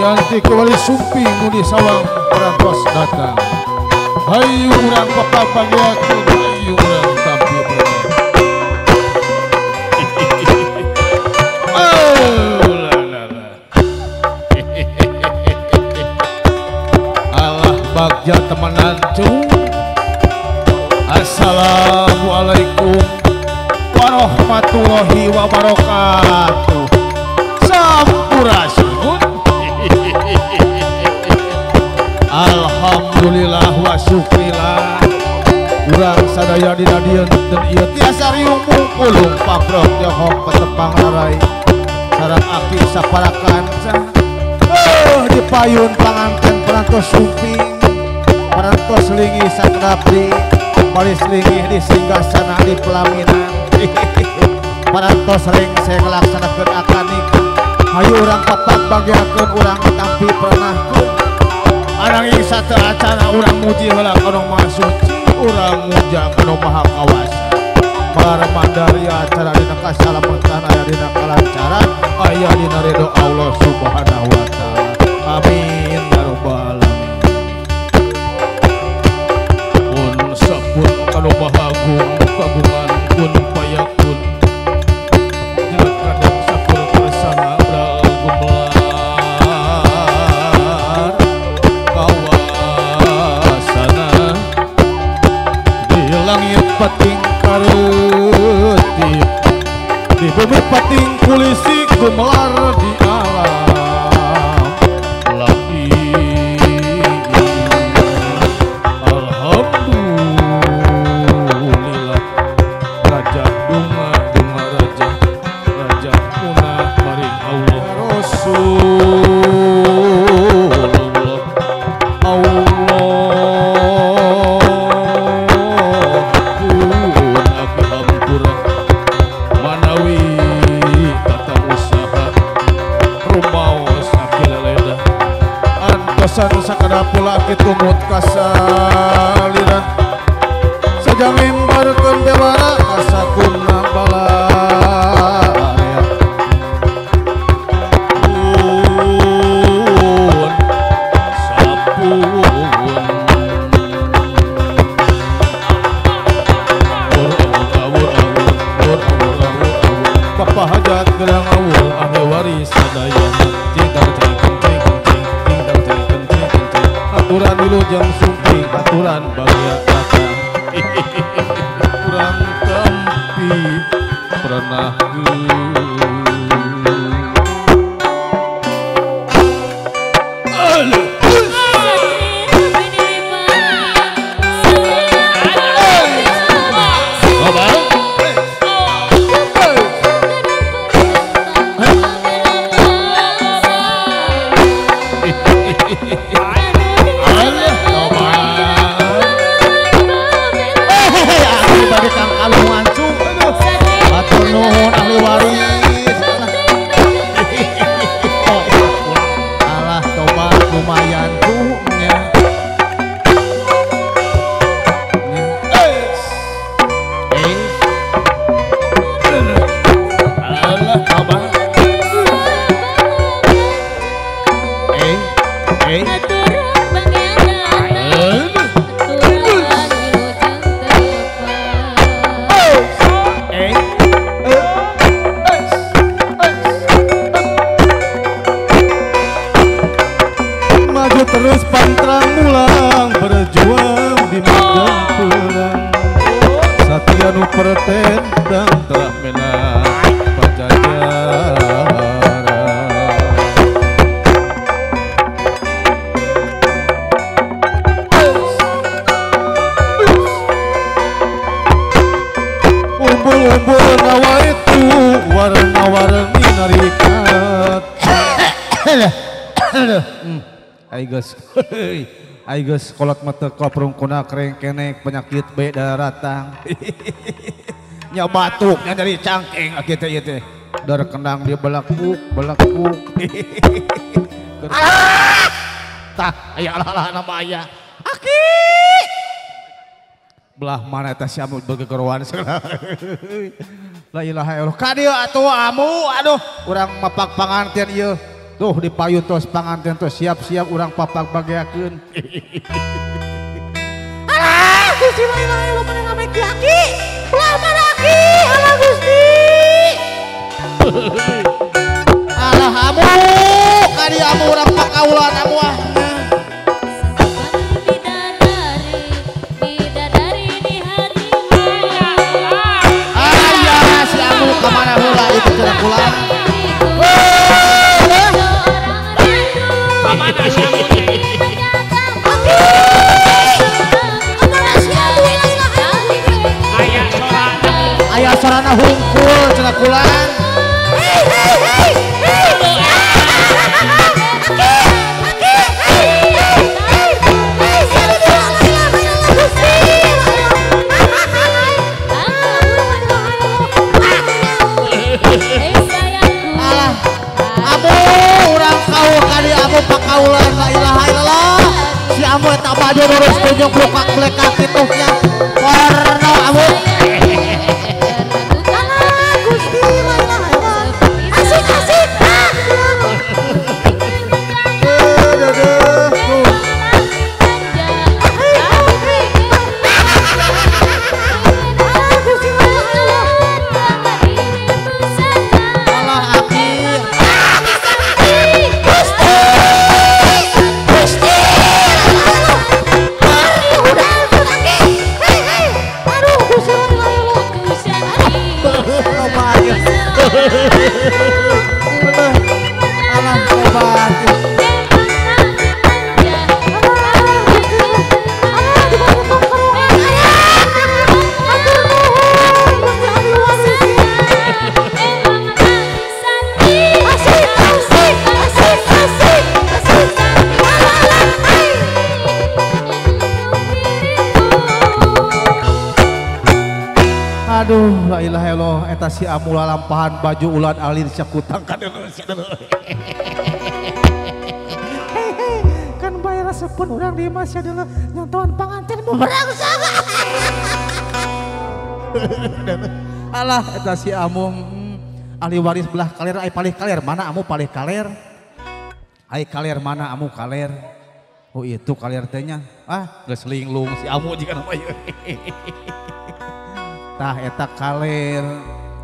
Suprianti kewali sumping nu di sawang parantos datang. Hayu urang papanggihakeun, hayu urang tampi pernah. Oh la la la. Allah bagja temenan cu. Assalamualaikum warahmatullahi wabarakatuh. Sampurasun. Alhamdulillah wa syukrillah. Urang sadaya dina dieu den ieu tiasa riung mungkulung paprok johong petepang larai sareng aki saparakanca. Di payun panganten parantos sumping parantos linggih sakedap di baris linggih di singgasana di pelaminan. Parantos rengseng ngalaksanakeun akad nikah. Hayu urang papak bagiakeun urang tampi pernahkeun. Ananging satu acara urang muji heula kana Maha Suci, urang muja kana Maha Kawasa. Malamandari acara dina kasalamatan aya dina kalancaran, aya dina ridho Allah Subhanahu wa taala. Amin ya rabbal alamin. Pun sapun kana Maha Agung kagungan kun payakun. Jelek kadang sapun kersana bral gumelar kawasana di langit pating kareutip, di bumi pating kulisi gumelar di alam langit. Alhamdulillah raja bunga bunga raja raja munah maring Allah Rasulullah. Allah pun aki hampura manawi tata usaha rumaos aki leledah antosan sakada pula aki tumut kasalira sajang mimbarkeun bewara kasakunna balaya. Pun sapun awur awur awur awur awur awur papa hajat gerang awur ahli waris sadayana cingkang cingkang cingkang cing cingkang cingkang cingkang cing aturan wilujeng sumping aturan bagya datang. Urang tampi pernah. Maju terus pantrang mulang berjuang di medan perang. Satria nu pertendang telah menang Pajajaran. Umbul-umbul nawaitu warna-warni narikat. Ai geus, ai geus kolot mah teu koprungkuna kerengkenek penyakit B daratang. Nya batuk nya dari cangkeng aki teh ieu teh. Dar kendang dia belakuk belakuk. Tah aya alah-alah nama aya. Aki. Belah mana eta si amu begegeroan segala. La ilaha illallah. Ka dieu atuh amu aduh urang mapak panganten ieu. Tuh di payun tos panganten tos siap-siap urang papak bageakeun. Alah Gusti la ilaha illallah mana rame ki aki. Ulah mana aki, alah Gusti. Alah amu, kadi amu urang pakaulan amu ah. Ayah si amu kemana heula itu cenah kula. Ayah sorana hungkul cenah kulan. Hei hei hei hei. Aki aki hei hei hei hei. Alah, amu urang kaul kali amu pakaulan la ilaha illallah. Si amu eta baju lurus tunjuk lukak melekak kitu nya. Porno amu. Aduh, la ilaha illallah eta si amu lalampahan baju ulan alin sakutang ka deuleu sia deuleu. Kan bayar sepun urang di imah sia deuleu nyantoan panganten buberangsang. Alah eta si amu ahli waris belah kaler ai palih kaler mana amu palih kaler? Ai kaler mana amu kaler? Oh itu kaler teh nya. Ah geus linglung si amu jiga nama ieu. Tah eta kaler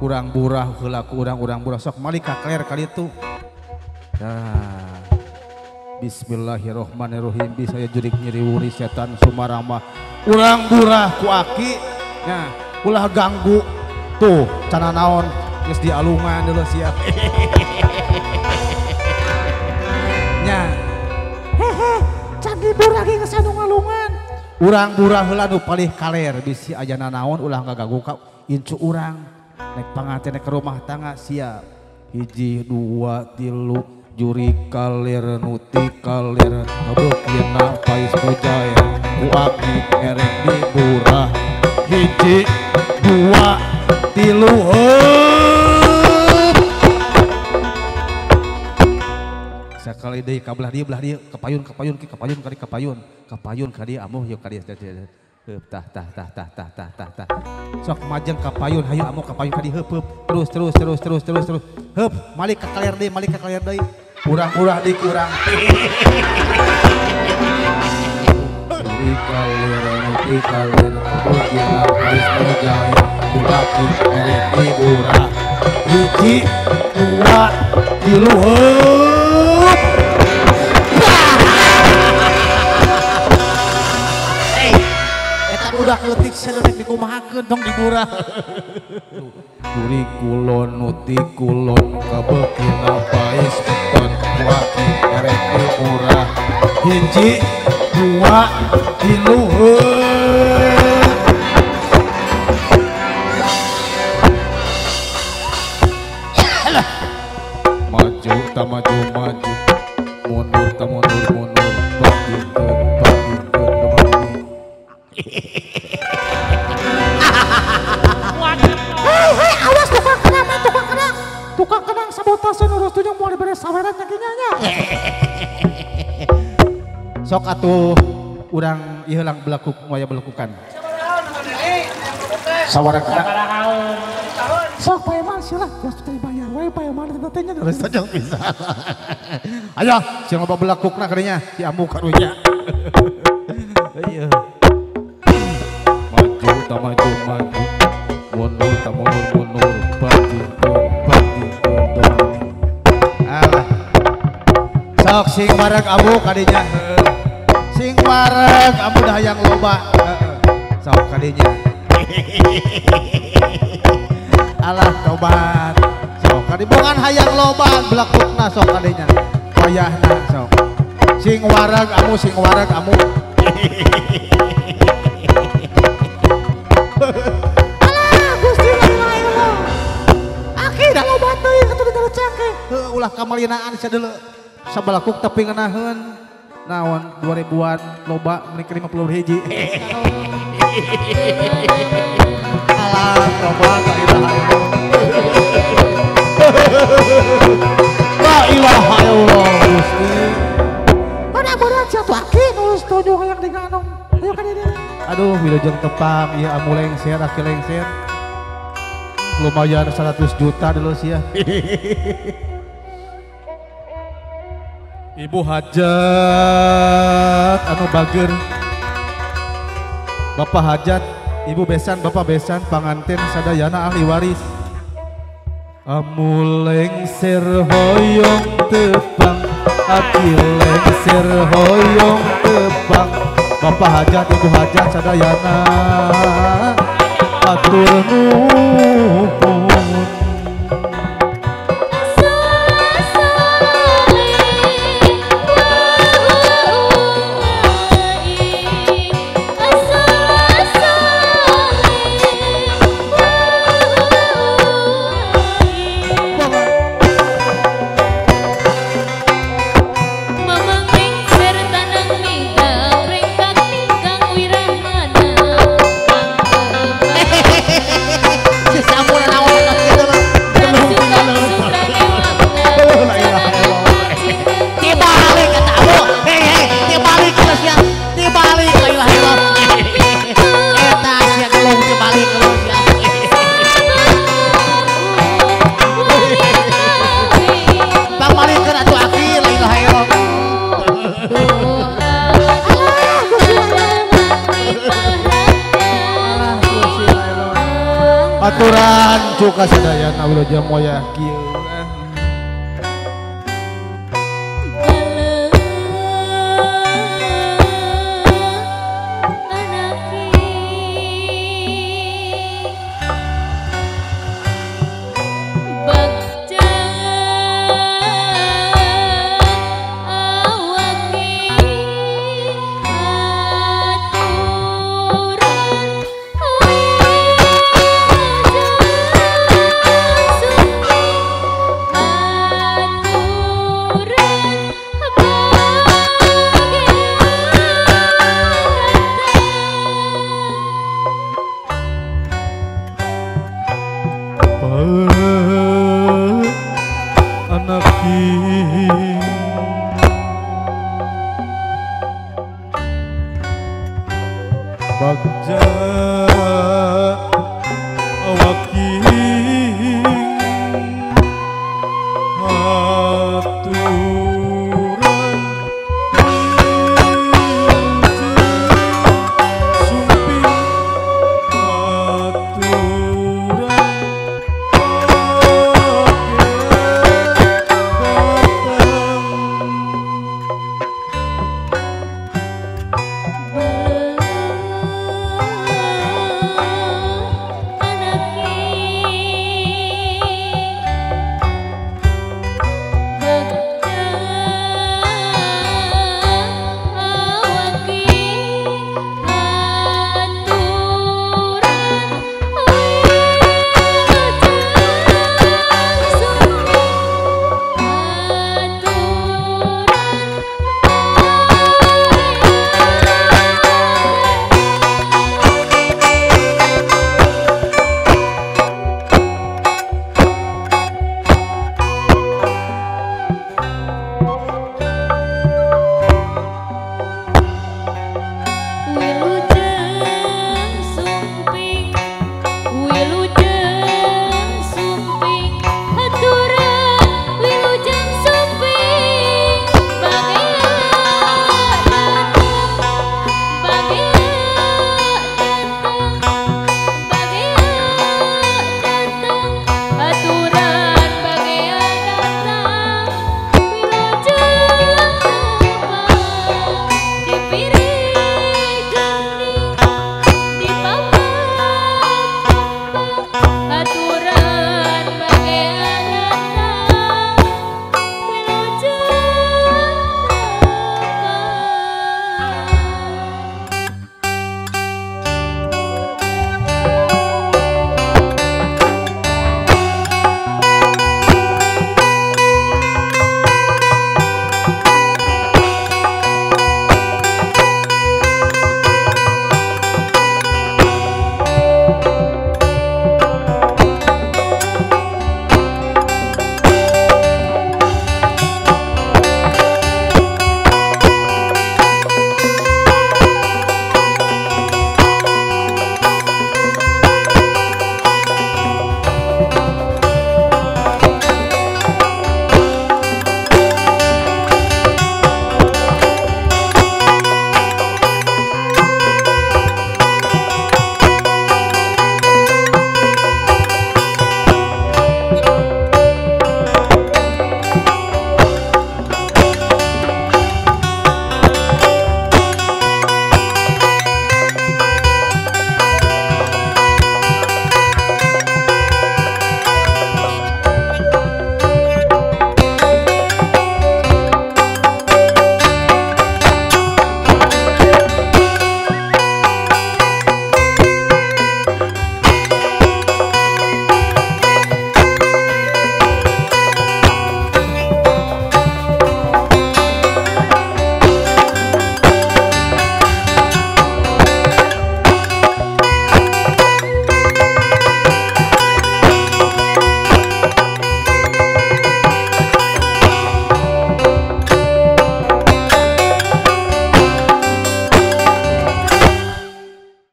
urang burah heula ku urang burah sok malik ka kaler kali itu. Tah. Bismillahirrahmanirrahim bisa jurik nyeri wuri setan sumarama. Urang burah ku aki nya ulah ganggu tuh cana naon geus dialungan dulu siap. Nya. Hehe, can diburah ge geus anu ngalungan. Urang burah heula nu palih kaler bisi aya nanaon ulah ngaganggu ka incu urang nek panganten ke rumah tangga siap hiji dua tilu juri kaler nuti kaler ngabeukieuna pais bujae ku aki erek diburah hiji dua tilu heup sakali deui ka belah dieu kapayun kapayun ki kapayun kali kapayun kapayun ka dieu amuh yeuh ka dieu heup tah tah tah tah tah tah tah tah sok majeng kapayun hayu amuh kapayun ka dieu heup heup terus terus terus terus terus terus heup malik ka kaler deui malik ka kaler deui urang-urang deui kurang di kaler di kaler bukieu geus mujae ku erek diburah hiji dua tilu heup. Udah keutik saderek dikumahakeun tong diburah. Duri kulon nuti kulon kabeukina paes beton ku aki erek diburah hiji dua tilu heup. Maju ta maju maju mundur ta mundur mundur pakikeun pakikeun kemari. Hei hei awas tukang kenang tukang kenang tukang kenang sabotase nurus tunjung mau diberi saweran nyakinya nya. Sok atuh urang ieu lang belakuk waya belakukan. Sawara kenang. Sok paeman silah geus teu dibayar. wae pae mana teh nya terus tojong pisan. Ayo sing loba belakukna kadinya si amu karunya. Iya. Maju ta maju maju. Mundur ta mundur mundur bandingkeun bandingkeun banding. Alah. Sok sing wareg amu kadinya. Sing wareg amu dah hayang loba. Sok kadinya. Alah tobat. Sok kadibongan hayang loba belakukna sok kadinya. Wayahna sok. Sing wareg amu sing wareg amu. Alah Gusti la ilaha illallah. Aki da loba teuing atuh di cangke. Heuh ulah kamalinaan sia deuleu. Sabalakuk tapi ngeunaheun. Naon 2000-an loba meuni 50 hiji. Alah tobat la ilaha illallah. La ilaha illallah Gusti. Mana berat sia tuh aki nulus tujuh hayang diganong. Ayo ka dieu. Aduh wilujeng tepang ieu amu lengser aki lengser. Lumayan 100 juta dulu sia. Ibu hajat anu bager. Bapak hajat, ibu besan, bapak besan, panganten sadayana ahli waris. Amu lengser hoyong tepang, aki lengser hoyong tepang. Bapak hajat, ibu hajat sadayana atur nuhun. Aturan cuka sadayana wilujeng moyah kieu.